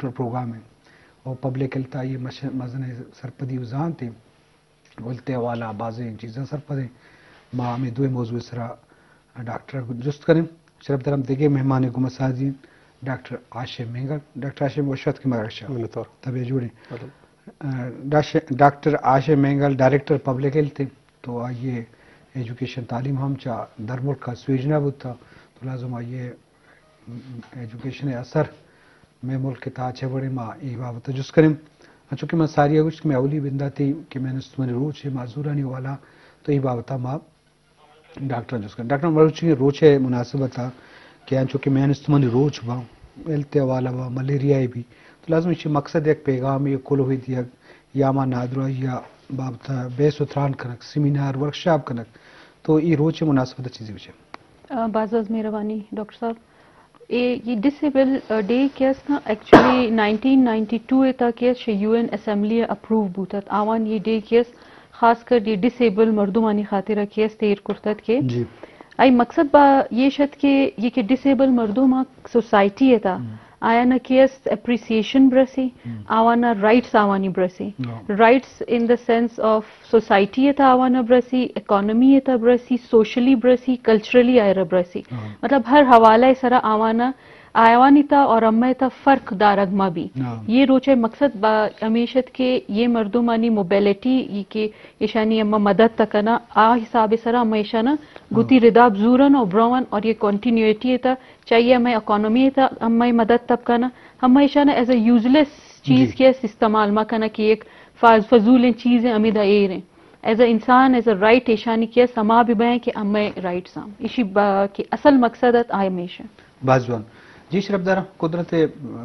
پروگرام ء، او پبلک ہیلتھ آئی ء مش-، مزن سرپدی و زانت ء، ہیلتھ ء حوالہ بازیں چیزاں سرپد ایں۔ ما ہمے دوئیں موضوع ء سرا ڈاکٹر ء جست کنیں۔ شرپ دارم دگہ مہمان گوں ما سازی انت ڈاکٹر ہاشم مینگل۔ ڈاکٹر ہاشم، وش آتک مارا شا۔ منتوار۔ طبیعت جوڑ ایں؟ الحمد۔ ڈاش-، ڈاکٹر ہاشم مینگل ڈائریکٹر پبلک ہیلتھ انت، تو آئی ء ایجوکیشن تعلیم ہم چہ درملک ء سویژنا بوتا، تو لازم آئی ء ایجوکیشن ء اثر مئے ملک ء تہا چہ وڑیں، ما اے بابت ء جست کنیں۔ انچو کہ من ساری ء گوشت کہ مئے اولی بنداتی کہ مئے استمانی روچ ء معذورانی حوالہ، تو اے بابت ء ما ڈاکٹر ء جست کنیں۔ ڈاکٹر، مروچی روچ ء مناسبت ء کہ انچو کہ مئے استمانی روچ باں، ہیلتھ ء حوالہ باں، ملیریا ء بھی، تو لازم ایشی مقصد یک پیغام، یک کلوہے دیگ یا ما نادراہی ء بابت ء بحث و تران کنگ، سیمینار، ورکشاپ کنگ، تو اے روچ ء مناسبت ء چیزے بچے؟ آ، باز باز مہربانی ڈاکٹر صاحب۔ اے، یہ ڈس ایبل، آ، ڈے کہ است نا، ایکچولی نائنٹین نائنٹی ٹو ء تھا کہ است، یو این اسمبلی ء اپروو بوتت۔ آوان یہ ڈے کہ است، خاص کر یہ ڈس ایبل مردمانی خاطر ء کہ است، ایر کرتت کہ جی۔ آئی مقصد با یہ شت کہ یہ کہ ڈس ایبل مردم آ سوسائٹی ء تھا، ہم۔ آیانا کہ است اپریسیشن برسی، ہم۔ آوانا رائٹس آوانی برسی۔ ہاں۔ رائٹس ان دا سینس آف سوسائٹی ء تھا آوانا برسی، اکانومی ء تھا برسی، سوشلی برسی، کلچرلی آئرا برسی۔ ہاں۔ مطلب ہر حوالہ ء سرا آوانا، آوانی تھا اور امئے تھا فرق دارگ ما بی۔ ہاں۔ یہ روچ ء مقصد با ہمیش ات کہ یہ مردمانی موبیلٹی، یہ کہ ایشانی اما مدد تکنا، آ حساب ء سرا اما ایشانا گوتی ہاں۔ رداب زورن اور برون اور یہ کنٹینیوٹی ء تھا چاہیے ہمے اکانومی ء تھا ہمے مدد تب کنا، ہمے ایشانا ایز اے یوزلیس چیز جی۔ کہ است استعمال ما کنا کہ یک فاز-، فضولیں چیز ہیں، ہمیں دا ایر ہیں۔ ایز اے انسان، ایز اے رائٹ ایشانی کہ است ہما بھی بہیں کہ ہمے رائٹس ہم۔ ایشی با-، کہ اصل مقصد ات آ ہمیش ہیں۔ باز جوان۔ جی شرپ دارا، قدرت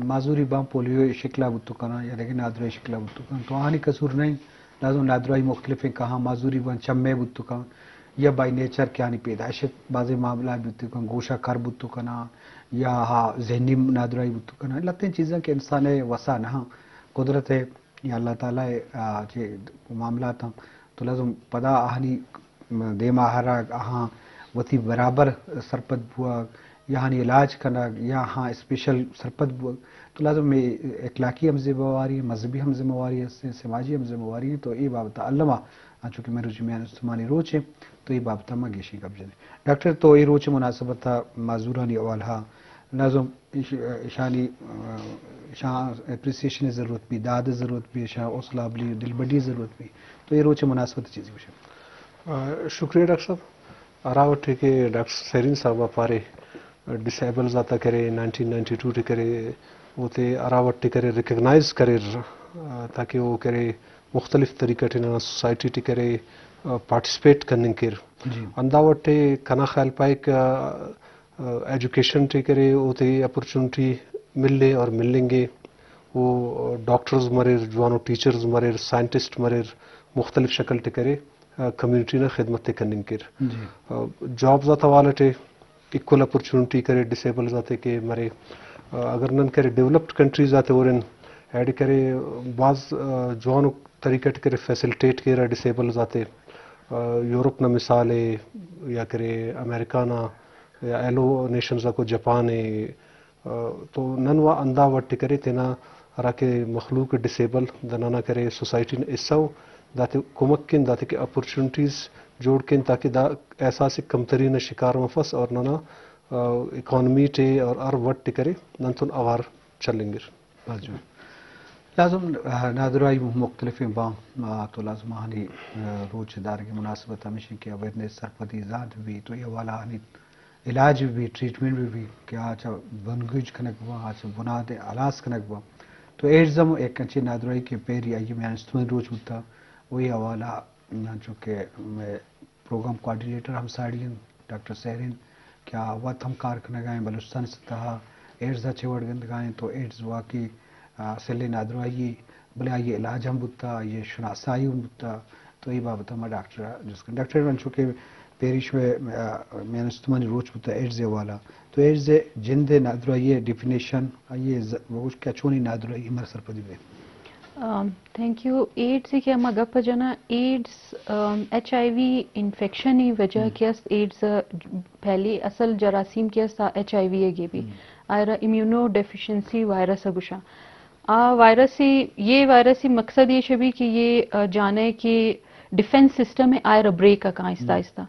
معذوری باں پولیو شکلا بوتو کنا یا دگہ نادراہی شکلا بوتو کنا، تو آنی قصور نہیں۔ لازم نادراہی مختلفیں کہاں معذوری باں چمے بوتو کنا۔ یا بائی نیچر کہ آنی پیدائش ات، بازیں معاملہ بوتو کن، گوشہ کر بوتو کنا، یا ہا ذہنی نادراہی بوتو کنا، لتیں چیزاں کہ انسان ء وسا نہ، قدرت ء یا اللہ تعالی ء، آ، چہ معاملات ہم تو لازم پدا آہانی دیما ہرگ، آہاں وتی برابر سرپد بوگ، یا آہانی علاج کنگ، یا آہاں اسپیشل سرپد بوگ، تو لازم اے اخلاقی ہم ذمہ واری، مذہبی ہم ذمہ واری است، سماجی ہم ذمہ واری، تو اے بابت الما انچو کہ مروچی میان استمانی روچ ء، تو اے بابت ء ما گیشیں گپ جنیں۔ ڈاکٹر، تو اے روچ ء مناسبت ء معذورانی حوالہ ء لازم ایش-، ایشانی، اشاں اپریسیشن ء ضرورت بی، داد ء ضرورت بی، اشاں حوصلہ افزائی ء دلبڈی ء ضرورت بی، تو اے روچ ء مناسبت ء چیزے گوشے؟ آ، شکریہ ڈاکٹر صاحب۔ ہرا وٹے کہ ڈاکٹر سیرین صاحب ء پارے ڈس ایبل ذاتا کرے، نائنٹین نائنٹی ٹو ٹی کرے، وتے ہرا وٹے کرے ریکگنائز کرے، آ، تاکہ وہ کرے مختلف طریقہ ٹی ننا سوسائٹی ٹی کرے، آ، پارٹیسپیٹ کننگ کیر۔ جی۔ ہندا وٹے کنا خیال پائک، آ، آ، ایجوکیشن ٹی کرے، وتے اپرچونٹی ملے اور ملنگے۔ وہ ڈاکٹرز مریر، جوانو ٹیچرز مریر، سائنٹسٹ مریر، مختلف شکل ٹی کرے۔ آ، کمیونٹی نا خدمت ء کننگ کیر۔ جی۔ آ، جابز آتا حوالہ ٹی ایکول اپرچونٹی کرے ڈس ایبلز آتے کہ مرے۔ آ، اگر نن کرے ڈیولپڈ کنٹریز آتے ہورن، ایڈ کرے باز، آ، جوانو طریقہ ٹی کرے فیسلٹیٹ کیرا ڈس ایبلز آتے۔ آ، یورپ نا مثال ہے یا کرے امریکہ نا یا ایلو نیشنز آکو جاپان ہے، آ، تو نن وا ہندا وٹ کرے تینا ہرا کہ مخلوق ڈس ایبل دا ننا کرے سوسائٹی نا حصہ ء، داتے کمک کن، داتے کہ اپرچونٹیز جوڑ کن تاکہ دا احساس کمتری نا شکار مفس اور ننا، آ، اکانومی ٹے اور ہر وٹ کرے نن تون اوار چلنگر۔ باز جوان۔ لازم، آ، نادراہی مختلفیں باں، آ، تو لازم آہانی، آ، روچ دارگ مناسبت ہمیش کہ اویئرنیس سرپدی زانت بھی تو یہ والا آہانی علاج بہ بی، ٹریٹمنٹ بہ بی کہ آ چہ بنگیج کنگ باں، آ چہ بناد ہلاس کنگ باں۔ تو ایڈز ہم یک انچیں نادراہی کہ پیری آئی میان استمانی روچ بوتا، وہی حوالہ انچو کہ مئے پروگرام کوآرڈینیٹر ہم ساڑی انت ڈاکٹر سہرین کہ آ وت ہم کار کنگا ہیں بلوچستان سطح ایڈز ء چہ وڑ گندگا ہیں تو ایڈز واقعی، آ، سلیں نادراہی بلے آئی ء علاج ہم بوتا، آئی ء شناسائی ہم بوتا، تو اے بابت ء ما ڈاکٹر ء جست کن۔ ڈاکٹر انچو کہ پیری شمئے، آ، میان استمانی روچ بوتا ایڈز ء حوالہ، تو ایڈز ء جند ء نادراہی ء ڈیفینیشن، آئی ء ز-، بگوش کہ چونی نادراہی مر سرپدی بے۔ آم، تھینک یو۔ ایڈز ء کہ ہما گپ ء جناں، ایڈز، آم، ایچ آئی وی انفیکشن ء وجہ ہم۔ کہ است، ایڈز ء پہلی اصل جراثیم کہ است، آ ایچ آئی وی ء گیبی۔ ہم۔ آئرا امیونو ڈیفیشنسی وائرس ء گوشاں۔ آ وائرس ہی، یہ وائرس ہی مقصد یہ شبی کہ یہ، آ، جانے کہ ڈیفنس سسٹم ہے، آئرا بریک کاں آہستہ آہستہ۔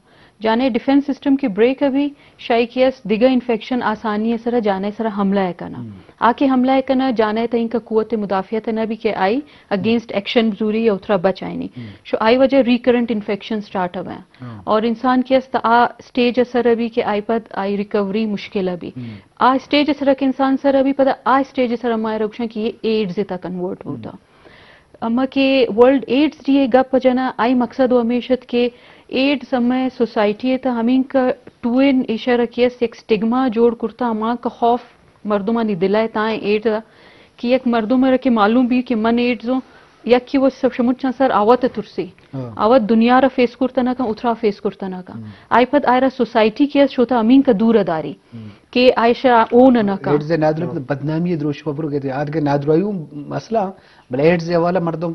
جانے ڈیفنس سسٹم کہ بریک ابی، شاہی کہ اس دگہ انفیکشن آسانی سرا جانے سرا حملہ ہے کنا۔ آ کہ حملہ ہے کنا، جانے تا انکا قوت مدافعت نہ بی کہ آئی اگینسٹ ایکشن بزوری یا اترا بچائنی۔ شو آئی وجہ ریکرنٹ انفیکشن سٹارٹ ہوئے۔ اور انسان کہ است آ سٹیج سر ابی کہ آئی پد آئی ریکوری مشکل ابی۔ آ سٹیج سر کہ انسان سر ابی، پدا آ سٹیج سر ہمارا گوشن کہ یہ ایڈز تا کنورٹ بوتا۔ اما کہ ورلڈ ایڈز ڈے گپ جنا، آئی مقصد و ہمیش ات کہ ایڈز ہمیں سوسائٹی تا ہمینکا ٹوئن ایشا رکھی است، یک سٹگما جوڑ کرتا، ہما کا خوف مردمانی دل ء تائیں ایڈز ء کہ یک مردم ء کہ معلوم بی کہ من ایڈز ہوں، یک کہ وہ سب شمچاں سر آوت ء ترسی، آوت دنیا را فیس کرتا نہ کن، اترا فیس کرتا نہ کن۔ آئی پد آئرا سوسائٹی کہ است شوتا ہمینکا دور ء داری کہ آئشا اون نہ کن۔ ایڈز ء نادراہی بدنامی ء دروشم ء برو گئے، آدگہ نادراہی ہوں مسئلہ، بلے ایڈز ء حوالہ مردم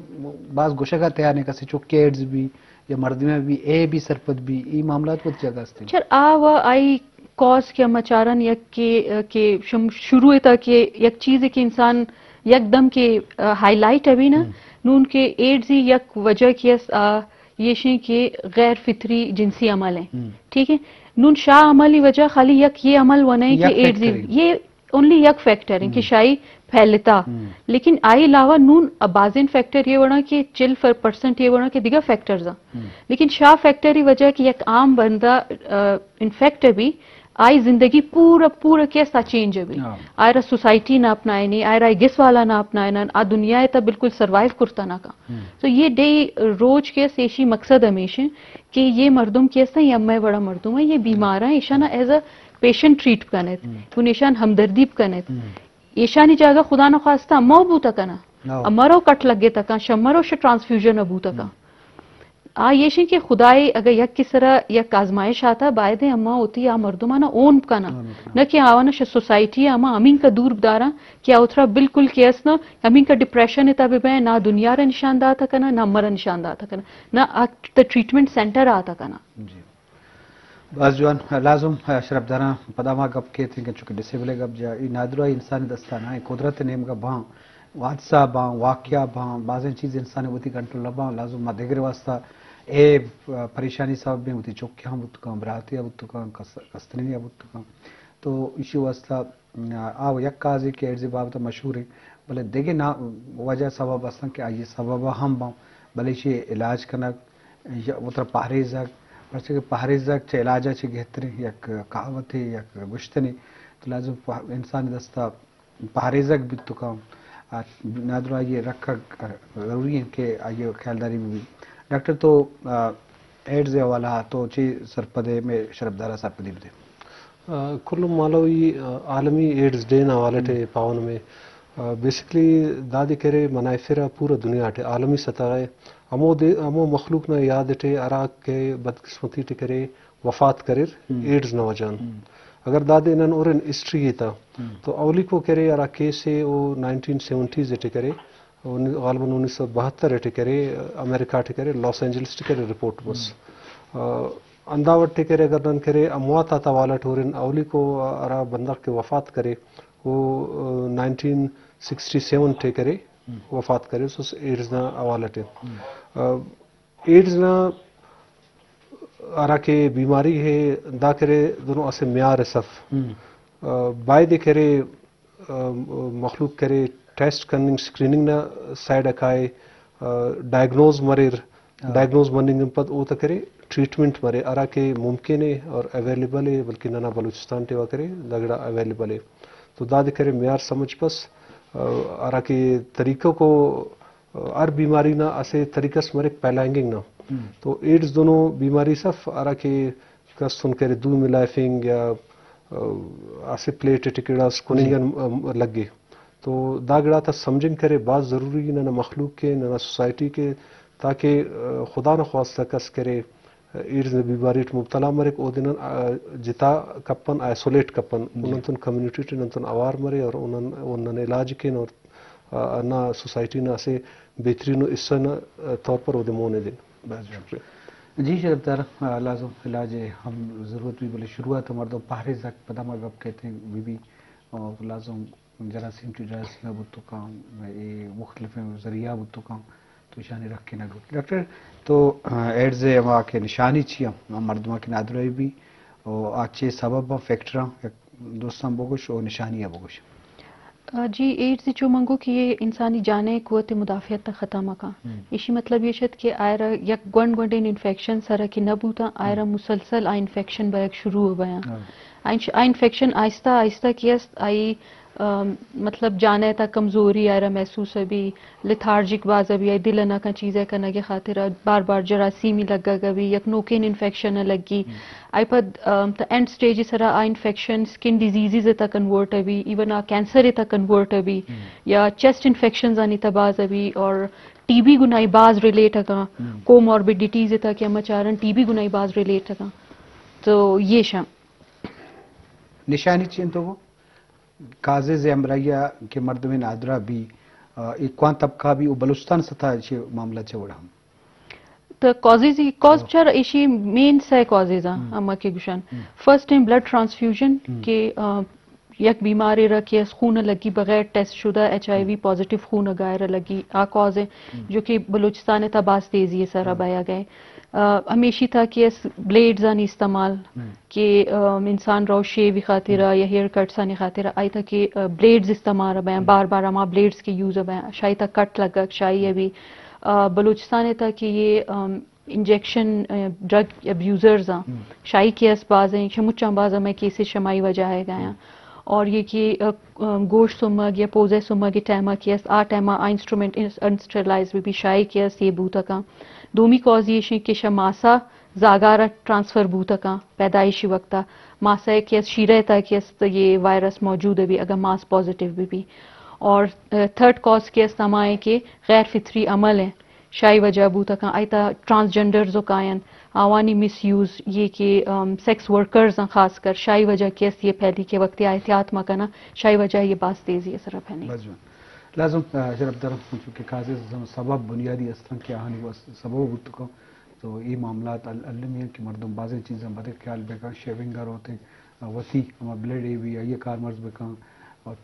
باز گوشگ ء تیار نہ کسی چک ایڈز بی یا مردمے بی، اے بی سرپد بی، ای معاملات وت جگہ است۔ چر آ و آئی کاز کہ ہما چارن یک کہ، کہ شم-، شروع تا کہ یک چیز کہ انسان یک دم کہ، آ، ہائی لائٹ ابی نا، نون کہ ایڈز ہی یک وجہ کہ است، آ، یہ شیں کہ غیر فطری جنسی عمل ہیں۔ ٹھیک ہے؟ نون شاہ عمل ہی وجہ خالی یک یہ عمل ونئے کہ ایڈز ہی، یہ اونلی یک فیکٹر ہیں کہ شاہی پھیلتا۔ لیکن آئی علاوہ نون اب بازین فیکٹر یہ وڑا کہ چل پرسنٹ یہ وڑا کہ دیگر فیکٹرز ہیں۔ لیکن شاہ فیکٹر ہی وجہ کہ یک عام بندہ، آ، انفیکٹ بھی آئی زندگی پورا، پورا کیسا چینج ہے بھی۔ آئرا سوسائٹی نہ اپنائنی، آئرا گس والا نہ اپنائنن، آ دنیا تا بالکل سروائیو کرتا نہ کا۔ تو یہ ڈے روز کے سیشی مقصد ہمیش ہے کہ یہ مردم کیسا، یہ امے بڑا مردم ہے، یہ بیمار ہیں، ایشانا ایز اے پیشنٹ ٹریٹ کنت، گون ایشان ہمدردی بکنت۔ ایشانی جاگہ خدا نخواستہ ما بوتا کنا۔ امرو کٹ لگے تکا، شمرو ش ٹرانسفیوژن بوتا کا۔ آ یہ شیں کہ خدائے اگر یک کی سرا یک آزمائش آتا، بایدیں اما ہوتی آ مردمانا اون بکنا۔ نہ کہ آوانا ش سوسائٹی اما ہمین کا دور بدارا کہ آ اترا بالکل کیس نہ، ہمین کا ڈپریشن تا ببیں، نہ دنیا را نشان داتا کنا، نہ مرا نشان داتا کنا، نہ آ ٹریٹمنٹ سینٹر آتا کنا۔ باز جوان، لازم شرپداراں پدا ما گپ کیت، انکہ چونکہ ڈسیبل ء گپ جا، ای نادراہی انسانی دستا نہ، قدرت نیمگا باں، حادثہ باں، واقعہ باں، بازیں چیز انسان وتی کنٹرول باں، لازم ما دگرے واسطہ اے پریشانی سبب بیں، وتی چکیاں بوت کن، براتی بوت کن، کس-، کستنی بوت کن۔ تو ایشی واسطہ آ یک کازے کہ ایڈز بابت مشہور ہیں، بلے دگہ نا وجہ سبب ہستن کہ آئی سبب ہم باں، بلے ایشی علاج کنگ یا وترا پہریزگ، پرچہ کہ پہریزگ چہ علاج ء چہ گہتریں یک کہاوتے، یک گشتنے۔ تو لازم پہ-، انسان دستا پہریزگ بیت تو کم۔ آ، نادراہی رکھگ ضروری ہے کہ آئی خیالداری بھی۔ ڈاکٹر تو، آ، ایڈز حوالہ تو چی سرپدے میں شرپدارا سرپدی بدے؟ آ، کل مالوی، آ، عالمی ایڈز ڈے نا حوالہ ٹے پاون میں، آ، بیسکلی دادی کرے منائفرا پورا دنیا ٹے عالمی سطح ہے۔ ہمو دے، ہمو مخلوق نا یاد ٹے ہرا کہ بدقسمتی ٹے کرے وفات کریر ایڈز نا وجہ ان۔ اگر دادے نن اور ان ہسٹری تا، تو اولی کو کرے ہرا کیس ہے او نائنٹین سیونٹیز ٹے کرے، غالباً انیس سو بہتر ٹے کرے، امریکہ ٹے کرے، لاس اینجلس ٹے کرے رپورٹ بس۔ آ، اندا وٹ ٹے کرے اگر نن کرے اموات آتا والا ٹورن اولی کو، آ، ہرا بندغ کے وفات کرے، او، آ، نائنٹین سکسٹی سیون ٹے کرے وفات کرے، سو ایڈز نا حوالہ ٹے۔ آ، ایڈز نا ہرا کہ بیماری ہے، دا کرے دنو اسہ معیار صف۔ آ، بایدے کرے، آ، مخلوق کرے ٹیسٹ کننگ، سکریننگ نا سائیڈ کائے، آ، ڈائگنوز مریر، ڈائگنوز مننگ پد اوتا کرے ٹریٹمنٹ مرے، ہرا کہ ممکن ہے اور اویلیبل ہے، بلکہ ننا بلوچستان ٹیوا کرے دا گڑا اویلیبل ہے۔ تو دادے کرے معیار سمجھ پس، آ، ہرا کہ طریقہ کو ہر بیماری نا اسہ طریقہ اس مریک پہلانگنگ نا۔ تو ایڈز دونوں بیماری صف ہرا کہ کس تون کرے دو ملائفنگ یا، آ، اسہ پلیٹ ٹکڑا اس کننگ ان، آ، لگے۔ تو دا گڑا تا سمجھنگ کرے باز ضروری ننا مخلوق کے، ننا سوسائٹی کے، تاکہ، آ، خدا نہ خواستہ کس کرے ایڈز نا بیماری ٹی مبتلا مریک، اودے نن، آ، جتا کپن، آئسولیٹ کپن، انہن تون کمیونٹی ٹی نن تون اوار مرے اور انہن، انہن علاج کین اور، آ، نا سوسائٹی نا اسہ بہترین و حصہ نا، آ، طور پر اودے مون دین۔ بس شکریہ۔ جی شرپدار، آ، لازم علاج ہم ضرورت بھی، بلے شروعات مردم پہریزک پدا ما گپ کہتے ہیں بی بی اور لازم جراثیم چو جراثیم بوتو کاں، اے مختلف ذریعہ بوتو کاں، تو ایشانی رکھ کنگ لوٹ۔ ڈاکٹر، تو، آ، ایڈز ءِ ہما کہ نشانی چی ہم، ہم مردماں کہ نادراہی بی، او آ چے سبب آں، فیکٹراں، یک دوستاں بگوش او نشانی ءَ بگوش۔ آ، جی، ایڈز چو منگو کہ یہ انسانی جانے قوت مدافعت تا ختم کاں۔ ہم۔ ایشی مطلب یہ شد کہ آئرا یک گونڈ گونڈین انفیکشن سرا کہ نہ بوتاں، آئرا ہم۔ مسلسل آ انفیکشن برگ شروع بیاں۔ ہاں۔ آ انش-، آ انفیکشن آہستہ آہستہ کہ است، آئی، آم، مطلب جانے تا کمزوری آئرا محسوس بی، لیتھارجک باز بی، آئی دل نا کن چیزے کنگے خاطر بار بار جراثیمی لگگ بی، یک نوکین انفیکشن لگی۔ ہم۔ آئی پد، آم، تا اینڈ سٹیج سرا آ انفیکشن سکن ڈیزیزز تا کنورٹ بی، ایون آ کینسر تا کنورٹ بی، ہم۔ یا چیسٹ انفیکشنز آنی تا باز بی، اور ٹی بی گنائی باز ریلیٹ کاں، ہم۔ کوموربیڈیٹیز تا کہ ہم چارن ٹی بی گنائی باز ریلیٹ کاں۔ تو یہ شاں۔ نشانی چی انت تو؟ کازز ہمراہی کہ مردم نادراہ بی، آ، اے کواں طبقہ بی و بلوچستان سطح چہ معاملہ چہ وڑ ہم؟ تو کازز، کاز چر ایشی مین سہ کازز آں، ہم۔ ہما کہ گوشن۔ ہم۔ فرسٹ ٹائم بلڈ ٹرانسفیوژن ہم۔ کہ، آ، یک بیمارے را کہ اس خون لگی بغیر ٹیسٹ شدہ ایچ آئی وی ہم۔ پازیٹیو خون گائر لگی، آ کاز ہے ہم۔ جو کہ بلوچستان تا باز تیزی سرا ہم۔ بیا گئے۔ آ، ہمیشی تھا کہ اس بلیڈز آنی استعمال ہم۔ کہ، آ، انسان رو شیوی خاطرہ ہم۔ یا ہیئر کٹس آنی خاطرہ آئی تھا کہ، آ، بلیڈز استعمال بیاں، ہم۔ بار بار ہما بلیڈز کے یوز بیاں، شاہی تھا کٹ لگا، شاہی ہم۔ ابھی، آ، بلوچستان تھا کہ یہ، آم، انجیکشن، آ، ڈرگ ابیوزرز آں، ہم۔ شاہی کیس باز ہیں، شمچاں باز ہمیں کیسز شمائی وجہ ہے گئے ہیں۔ ہم۔ اور یہ کہ، آ، آ، گوشت سمگ یا پوزے سمگ کے ٹائم کی است، آ ٹائم آ انسٹرومنٹ انس-، انسٹرلائز بھی، بھی شاہی کیس یہ بوتکاں۔ دومی کاز یہ شیں کہ شماسا زاگارا ٹرانسفر بوتکاں پیدائشی وقتا۔ ماسا کہ اس شیرہ تا کہ اس یہ وائرس موجود ہے بھی، اگر ماس پازیٹیو بھی بھی۔ اور، آ، تھرڈ کاز کہ اس ہمائیں کہ غیر فطری عمل ہیں، شاہی وجہ بوتکاں، آئی تا ٹرانسجینڈرز و کائن، آوانی مس یوز، یہ کہ، آم، سیکس ورکرز ہیں خاص کر، شاہی وجہ کہ اس یہ پھیلی کہ وقتی احتیاط مکناں، شاہی وجہ یہ باز تیزی اثر پھیلی۔ بس جوان۔ لازم، آ، شرف دارم، چونکہ کازز سبب بنیادی استرن کہ آہانی وہ سبب بوتکاں۔ تو یہ معاملات ال-، المی ہیں کہ مردم بازیں چیزاں بدے خیال بکن، شیونگ روتے، آ، وتی ہما بلیڈ اے بھی آئیے کارمرز بکن، اور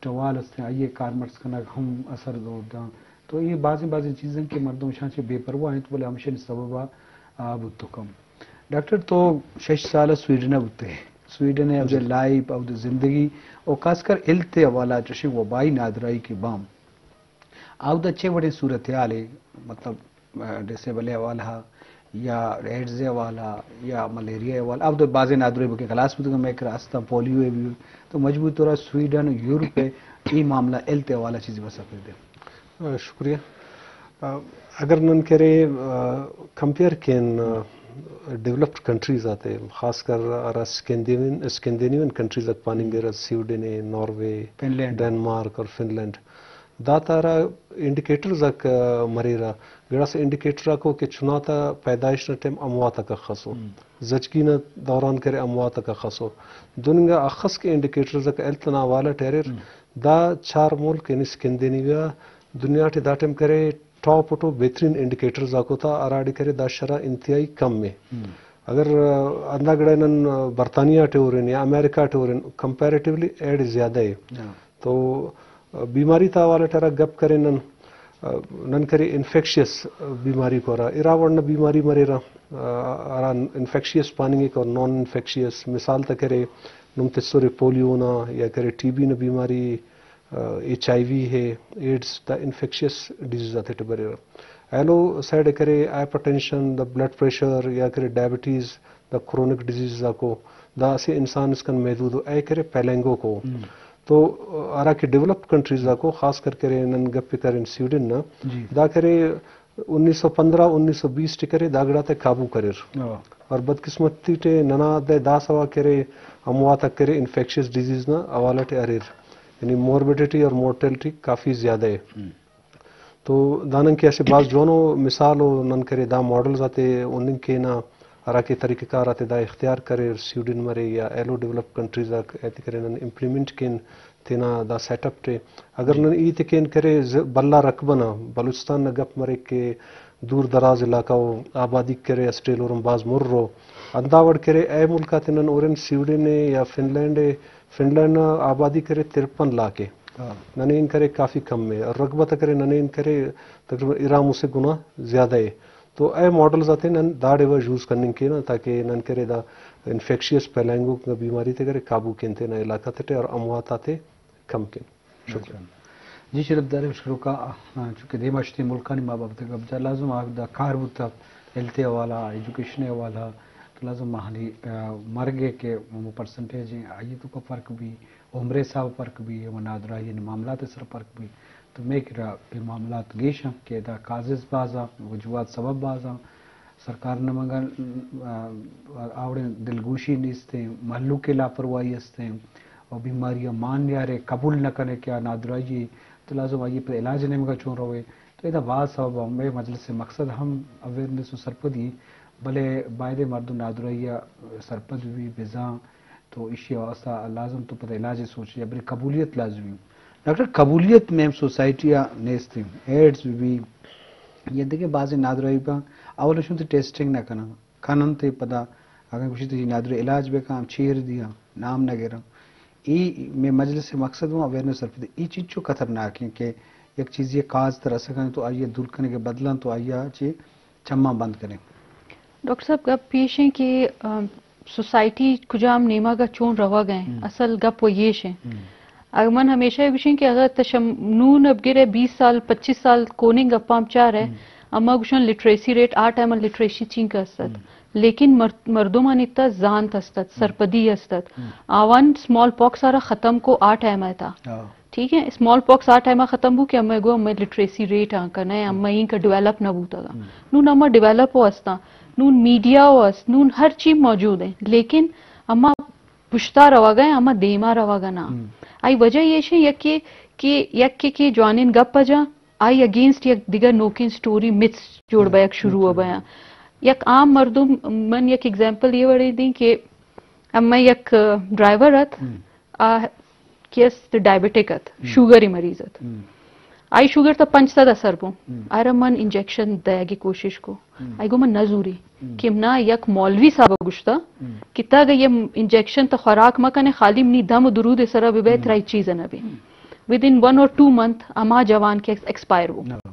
ٹوال است، آئی ء کارمرز کنگ ہم اثر دور داں۔ تو یہ بازیں بازیں چیزیں کہ مردم شان چہ بے پرواہ انت، بلے ہمشانی سبب آ، آ بوت کم۔ ڈاکٹر تو شش سال سویڈن ء بوتے، سویڈن ء اود جی۔ لائف، اود زندگی، اور خاص کر ہیلتھ ء حوالہ چشیں وبائی نادراہی کے بام، آودا چے وڑیں صورتحال ہے، مطلب، ڈس ایبل ء حوالہ یا ایڈز ء حوالہ یا ملیریا ء حوالہ، اب تو بازیں نادراہی بلکہ خلاص بوتگ، مئے کرا استاں پولیو ء بھی، تو مجموعی طور سویڈن و یورپ ء اے معاملہ ہیلتھ ء حوالہ چیزی بس اپنے دے۔ آ، شکریہ۔ آ، اگر نن کرے، آ، کمپیئر کین، آ، ڈیولپڈ کنٹریز آتے، خاص کر ارا اسکینڈینیوین، اسکینڈینیوین کنٹریز ات پاننگ ء، سویڈن ء، ناروے، فنلینڈ۔ ڈنمارک اور فنلینڈ۔ دات ء را انڈیکیٹرز ء مریرا، گڑاس انڈیکیٹر ء کو کہ چناتا پیدائش نا ٹائم اموات ء کخسو، ہم۔ زچگی نا دوران کرے اموات ء کخسو۔ دننگا اخس کہ انڈیکیٹرز ء ہیلتھ نا حوالہ ٹیرر، ہم۔ دا چار ملک یعنی اسکینڈینیویا دنیا ٹی دا ٹائم کرے ٹاپ ٹو بہترین انڈیکیٹرز ء کوتا، ہراڑے کرے دا شرح انتہائی کم ہے۔ ہم۔ اگر، آ، اندا گڑا نن، آ، برطانیہ ٹی ہورن یا امریکہ ٹی ہورن، کمپیریٹیولی ایڈ زیادہ ہے۔ ہاں۔ تو، آ، بیماری تا حوالہ ٹرا گپ کرے نن، آ، نن کرے انفیکشیس، آ، بیماری کو را، ارا وڑنا بیماری مریرا، آ، ارا انفیکشیس پاننگے کو نان انفیکشیس، مثال تا کرے نم تسورے پولیو نا یا کرے ٹی بی نا بیماری، آ، ایچ آئی وی ہے، ایڈز، دا انفیکشیس ڈیزیز آتے ٹی بریرا۔ ایلو سائیڈ کرے ہائپر ٹینشن، دا بلڈ پریشر یا کرے ڈائبٹیز، دا کرونک ڈیزیز آکو، دا اسے انسان اسکن محدود ہو، اے کرے پیلنگو کو۔ ہم۔ تو ہرا کہ ڈیولپڈ کنٹریز آکو، خاص کر کرے نن گپ کرن سویڈن نا، جی۔ دا کرے انیس سو پندرہ، انیس سو بیس ٹی کرے دا گڑا تے قابو کریر۔ ہاں۔ اور بدقسمتی ٹے ننا دے دا سوا کرے اموات کرے انفیکشس ڈیزیز نا حوالہ ٹے اریر۔ یعنی موربیڈیٹی اور مورٹیلٹی کافی زیادہ ہے۔ ہم۔ تو دانن کہ اسہ بھاز جوانو مثال و نن کرے دا ماڈلز آتے ہننگ کینہ، ہرا کہ طریقہ کار آتے دا اختیار کریر، سویڈن مرے یا ایلو ڈیولپڈ کنٹریز آک ایتے کرے نن امپلیمنٹ کین تینا دا سیٹ اپ ٹے۔ اگر جی۔ نن ہیت کین کرے ز-، بھلا رقبہ نا بلوچستان نا گپ مریک کہ دور دراز علاقہ و آبادی کرے اسٹیل اور بھاز مر رو، ہندا وڑ کرے اے ملک آتے نن اورن سویڈن اے یا فن لینڈ اے، فنلینڈ ءَ آبادی کرے ترپن لاکھ ءَ۔ ہاں۔ ننے ان کرے کافی کم ہے۔ اور رقبت کرے ننے ان کرے تقریباً ایران سے گنا زیادہ ہے۔ تو اے ماڈلز آتے نن داڑے و یوز کننگ کینا تاکہ نن کرے دا انفیکشیس پھیلائنگو بیماری تے کرے قابو کن تینا علاقہ تے اور اموات آتے کم کن۔ شکریہ۔ جی شرف دار شروکا، آ، چونکہ دیما شتی ملکانی ما بابت گپ جا لازم آ دا کار بوتا، ہیلتھ حوالہ، ایجوکیشن حوالہ، تو لازم ماہانی، آ، مرگ ہے کہ وہ پرسنٹیج ہیں، آئیے تو کا فرق بھی، عمر حساب فرق بھی، وہ نادراہی معاملات سر فرق بھی۔ تو میں کرا یہ معاملات گیش ہیں کہ دا کازز بازا، وجوہات سبب بازا، سرکار نمگا، آ، آوڑیں دلگوشی نیستیں، مہلوک لاپرواہی استیں، اور بیماری مان نیارے، قبول نہ کنے کہ آ نادراہی، تو لازم آئیے پر علاج نمگا چون روے۔ تو ادا باز سبب ہم اے مجلس مقصد ہم اویئرنس و سرپدی، بلے بایدے مردم نادراہی سرپد بھی بزاں، تو ایشی واسطہ لازم تو پتہ علاج سوچ یا بری قبولیت لازمی۔ ڈاکٹر، قبولیت میم سوسائٹی آ نیست ہیں، ایڈز بھی، یا دیکھیں بعض نادراہی با، اول شون تو ٹیسٹنگ نہ کنا، کنن تے پدا اگر گوشی تو نادراہی علاج بکن، ہم چیر دیا، نام نہ گرن۔ ای میں مجلس مقصد ہوں اویئرنس سرپدی۔ ای چیز چو خطرناک ہیں کہ یک چیزی کاز تر اسکن تو آئیے دور کنے کے بدلن تو آئیے چی چماں بند کنیں۔ ڈاکٹر صاحب، گپ پیش ہیں کہ، آ، سوسائٹی کجام نیمگ ء چون روگ ء، ہم۔ اصل گپ و ایش ہیں۔ ہم۔ اگر من ہمیشہ گوشیں کہ اگر تشم نون اب گرے بیس سال، پچیس سال کونیں گپاں چار ہے، ہم۔ اما گوشن لٹریسی ریٹ آ ٹائم لٹریسی چینک استت۔ ہم۔ لیکن مر-، مردمانی تا زانت استت، ہم۔ سرپدی استت۔ ہم۔ آوان سمال پاکس آرا ختم کو آ ٹائم تا۔ ہاں۔ ٹھیک ہے، اسمال پاکس آ ٹائم ختم بو کہ ہمیں گو ہمیں لٹریسی ریٹ آن کنے، ہمیں اینکا ڈیولپ نہ بوتا گا۔ ہم۔ نون ہما ڈیولپ ہو استا، نون میڈیا ہو است، نون ہر چیز موجود ہے، لیکن ہما پشتا روا گئے، ہما دیما روا گا نا۔ ہم۔ آئی وجہ یہ شے یکے کہ، یکے کہ جوانین گپ جا، آئی اگینسٹ یک دیگر نوکین سٹوری متس جوڑ ہم۔ بیک شروع ہو بیاں۔ یک عام مردم، من یک ایگزامپل یہ وڑے دیں کہ ہمیں یک ڈرائیور ات، ہم۔ آ کہ است ڈائبٹک ات، ہم۔ شوگر ای مریض ات۔ ہم۔ آئی شوگر تا پنچ سد اثر بو۔ ہم۔ آرا من انجیکشن دیا گی کوشش کو۔ ہم۔ آئی گو من نہ زوری۔ ہم۔ کہ منا یک مولوی صاحب گشتا ہم۔ کہ تا اگر یہ انجیکشن تا خوراک مکنے، خالی منی دم و درود سرا ببے، ہم۔ ترائی چیز نہ بی۔ ود ان ون اور ٹو منتھ اما جوان کے ایکسپائر بو۔ ہاں۔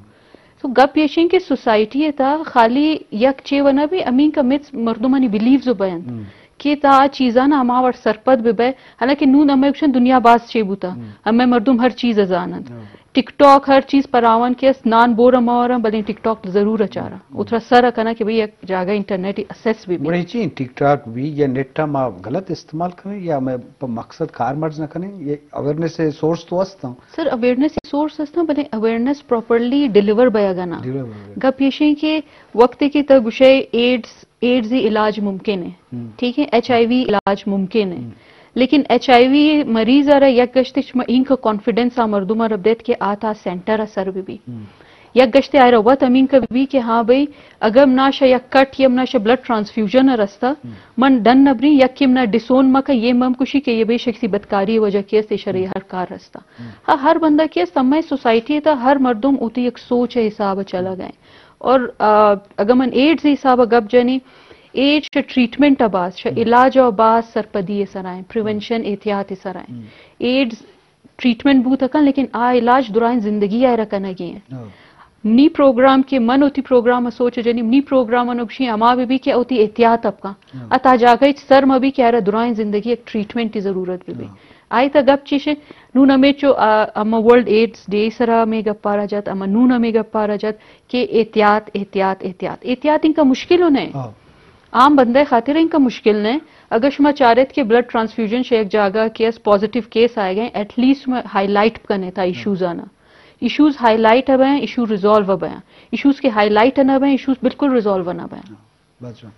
تو گپ ایشیں کہ سوسائٹی ء تھا خالی یک چے و نہ بی، امین کا مت مردمانی بلیوز و بینت ہم۔ کہ تا آ چیزاں ہما وڑ سرپد بہ بئے، حالانکہ نون ہمیں گوشن دنیا باز چے بوتا، ہم۔ ہمیں مردم ہر چیز زاننت۔ ہاں۔ ٹک ٹاک ہر چیز پراون کہ است نان بور ہم اور بلے ٹک ٹاک ضرور اچارا۔ ہم۔ اترا سر کنا کہ بھئی یک جاگہ انٹرنیٹ اسیس بھی بی۔ بڑے چی ٹک ٹاک بھی یا نیٹ ما غلط استعمال کریں یا میں پہ مقصد کار مرض نہ کریں، یہ اویئرنس سورس تو است ہاں۔ سر، اویئرنس سورس است ہاں، بلے اویئرنس پراپرلی ڈیلیور بیا گا نا۔ ڈیلیور بیا گا۔ گپ یہ شیں کہ وقت کہ تا گوشے ایڈز، ایڈز ہی علاج ممکن ہے۔ ہم۔ ٹھیک ہے، ایچ آئی وی علاج ممکن ہے۔ ہم۔ لیکن ایچ آئی وی مریض آرا یک گشتے شما اینکا کانفیڈنس آ مردم آرا دیت کہ آتا سینٹر آ سر بی بی۔ ہم۔ یک گشتے آئرا وت امین کا بی کہ ہاں بھئی، اگر منا شا یک کٹ یا منا شا بلڈ ٹرانسفیوژن رستا، ہم۔ من ڈن نبری، یک کہ منا ڈسون مکا، یہ مم کشی کہ یہ بے شخصی بدکاری وجہ کے است، شرے ہم۔ ہر کار رستا۔ ہم۔ ہاں، ہر بندہ کے است، ہمیں سوسائٹی تا ہر مردم ہوتی ایک سوچ ہے حساب چلا گئے۔ اور، آ، اگر من ایڈز حساب گپ جنی، ایڈز شا ٹریٹمنٹ باز، شا ہم۔ علاج و باز سرپدی سرائیں، پریونشن احتیاط سرائیں۔ ہم۔ ایڈز ٹریٹمنٹ بوت کن، لیکن آ علاج درائیں زندگی آئرا کنگی ہیں۔ ہاں۔ نی پروگرام کہ من ہوتی پروگرام سوچ جنی، نی پروگرام انو گشی ہما بی بی کہ ہوتی احتیاط اپکا۔ ہاں۔ اتا جاگہ اچ سر مبی کہ آئرا درائیں زندگی ایک ٹریٹمنٹ کی ضرورت بی بی۔ ہاں۔ آئی تا گپ چیشے، نون ہمیں چو، آ، ہما ورلڈ ایڈز ڈے سرا ہمیں گپ پارا جات، ہما نون ہمیں گپ پارا جات کہ احتیاط، احتیاط، احتیاط۔ احتیاط ان کا مشکل ہونے۔ ہاں۔ عام بندے خاطر ان کا مشکل نہ ہے۔ اگر شما چارت کہ بلڈ ٹرانسفیوژن شے یک جاگہ کیس پازیٹیو کیس آئے گئے، ایٹ لیسٹ میں ہائی لائٹ کنے تا ایشوز آنا۔ ایشوز ہائی لائٹ بیں، ایشو ریزالو بیں۔ ایشوز کے ہائی لائٹ نہ بیں، ایشوز بالکل ریزالو نہ بیں۔ بس جان۔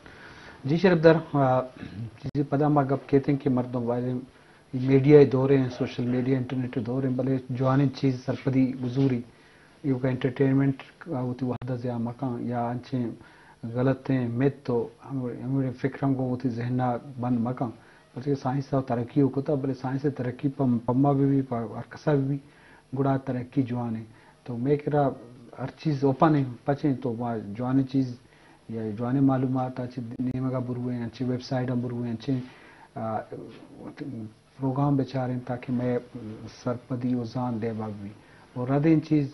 جی شرف در، آ، چیزی پدا ما گپ کہتے ہیں کہ مردم والے میڈیا دور ہیں، سوشل میڈیا، انٹرنیٹ دور ہیں، بلے جوانیں چیز سرپدی بزوری۔ ایوکا انٹرٹینمنٹ وتی وھد ء ضیاع مکن یا انچیں غلطیں مت و ہموڑیں فکر ہم گوں وتی ذہن ء بند مکن، پرچہ کہ سائنس ء ترقی و کتہ، بلے سائنس ء ترقی پہ، پہ ما بہ بی، پہ ہر کسا بہ بی، گڑا ترقی جوان انت۔ تو مئے کرا ہر چیز اوپن انت، پچیں تو ما جوانیں چیز یا جوانیں معلومات ء چہ نیمگ ء برویں، انچیں ویب سائٹ ء برویں، انچیں، آ، پروگرام بچاریں تاکہ مئے سرپدی و زان دیما بی۔ و ردیں چیز،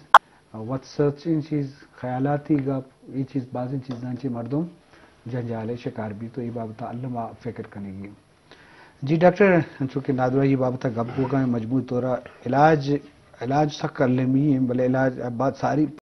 وت سرچیں چیز، خیالاتی گپ، اے چیز، بازیں چیزاں چہ مردم جنجال ءِ شکار بیت و اے بابت ءَ الم ءَ فکر کنگی۔ جی ڈاکٹر، انچو کہ نادراہی بابت ءَ گپ بوگا ایں، مجموعی طور ءَ علاج، علاج سک المی ایں، بلے علاج بعد ساری